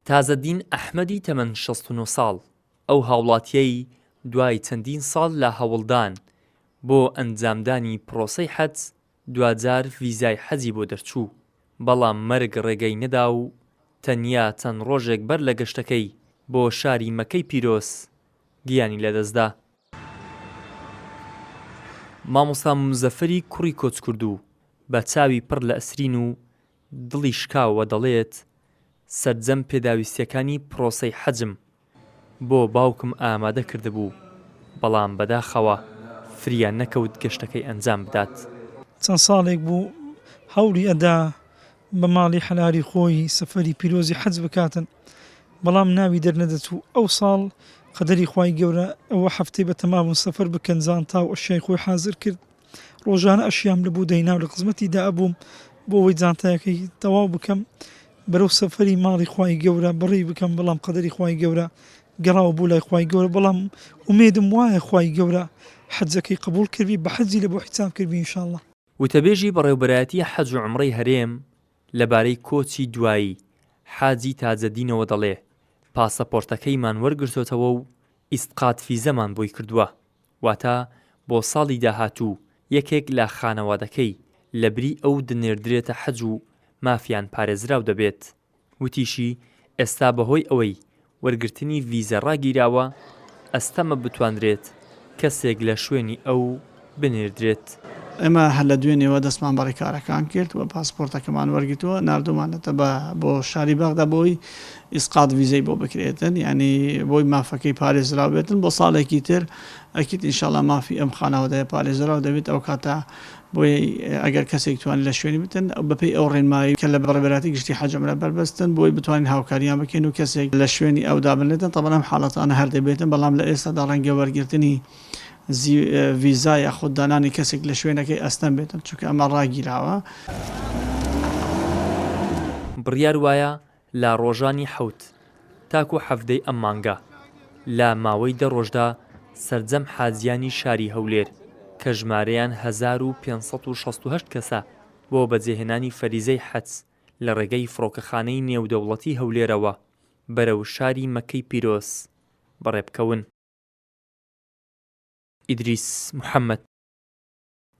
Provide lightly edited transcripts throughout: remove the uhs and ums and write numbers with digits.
تازەدین ئەحمەدی تەمەن 69 ساڵ، ئەو هاوڵاتییەی دوای چەندین ساڵ لە هەوڵدان بۆ ئەنجامدانی پرۆسەی حەج، دواجار ڤیزای حەجی بۆ دەرچوو، بەڵام مەرگ ڕێگەی نەدا و تەنیا چەند ڕۆژێک بەر لە گەشتەکەی بۆ شاری مەکەی پیرۆز گیانی لەدەستدا. مامۆستا موزەفەری کوڕی کۆچکردوو بە چاوی پڕ لە ئەسرین و دڵی شکاوە دەڵێت، سەرجەم پێداویستییەکانی پرۆسەی حەجم بۆ باوکم ئامادە کردبوو، بەڵام بەداخەوە فریا نەکەوت گەشتەکەی ئەنجام بدات. چەند ساڵێک بوو هەوڵی ئەدا بە ماڵی حەلالی خۆی سەفەری پیرۆزی حەج بکاتن، بەڵام ناوی دەرنەدەچوو، ئەو ساڵ قەدەری خوای گەورە ئەوە هەفتەی بەتەما بوون سەفەر بکەن جانتا و ئەشیای خۆی حازر کرد، ڕۆژانە ئەشیام لە بۆ دەینا و لە خزمەتی دا ئەبووم بۆ ئەوەی جانتایەکەی تەواو بکەم بەرەو سەفەری ماڵی خوای گەورە بەڕێی بکەم بەڵام قەدەری خوای گەورە گەڕاوە بۆ لای خوای گەورە بەڵام ئومێدم وایە خوای گەورە حەجەکەی قبوڵ کردبی بە حەجی لە بۆ حیساب کردبی ان شاء اللە. وتەبێژی بەڕێوبەرایەتی حەج و عومڕەی هەرێم لەبارەی کۆچی دوایی حاجی تاجەدینەوە دەڵێ، پاسەپۆرتەکەیمان وەرگرتۆتەوە و ئیسقات فیزەمان بۆی کردووە. واتە بۆ ساڵی داهاتوو یەکێک لە خانەوادەکەی لەبری ئەو دەنێردرێتە حەج و مافیان پارێزراو دەبێت. وتیشی، ئێستا بەهۆی ئەوەی وەرگرتنی ڤیزە ڕاگیراوە، ئەستەمە بتوانرێت کەسێک لە شوێنی ئەو بنێردرێت. ئێمە هەر لە دوێنێوە دەستمان بە ڕێکارەکان کرد و پاسپۆرتەکەمان وەرگرتووە، ناردوومانەتە بە بۆ شاری بەغدا بۆی ئیسقات ڤیزەی بۆ بکرێتن یانی بۆی مافەکەی پارێزراو بێتن بۆ ساڵێکی تر ئەکید ئینشاڵا مافی ئەم خانەوادەیە پارێزراو دەبێت ئەو کاتە بۆیە ئەگەر کەسێک توانی لە شوێنی بتن بەپێی ئەو ڕێنمایی کە لە بەڕێوەبەرایەتی گشتی حەج عومرە بەربەستن بۆی بتوانین هاوکاریان بکەین و کەسێک لە شوێنی ئەو دابنرێتن تەبعەن ئەم حاڵەتانە هەر دەبێتن بەڵام لە ئێستادا ڕەنگە وەرگرتنی ڤیزا یاخود دانانی کەسێک لە شوێنەکەی ئەستەم بێتن چونکە ئەمە ڕاگیراوە. بڕیار وایە لە ڕۆژانی حەوت تاکو حەڤدەی ئەم مانگە لە ماوەی دە ڕۆژدا سەرجەم حاجیانی شاری هەولێر کە ژمارەیان 1568 کەسە بۆ بەجێهێنانی فەریزەی حەج لە ڕێگەی فڕۆکەخانەی نێودەوڵەتی هەولێرەوە بەرەو شاری مەککەی پیرۆز بەڕێبکەون. ئیدریس محەمەد،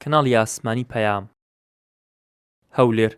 کەناڵی ئاسمانی پەیام، هەولێر.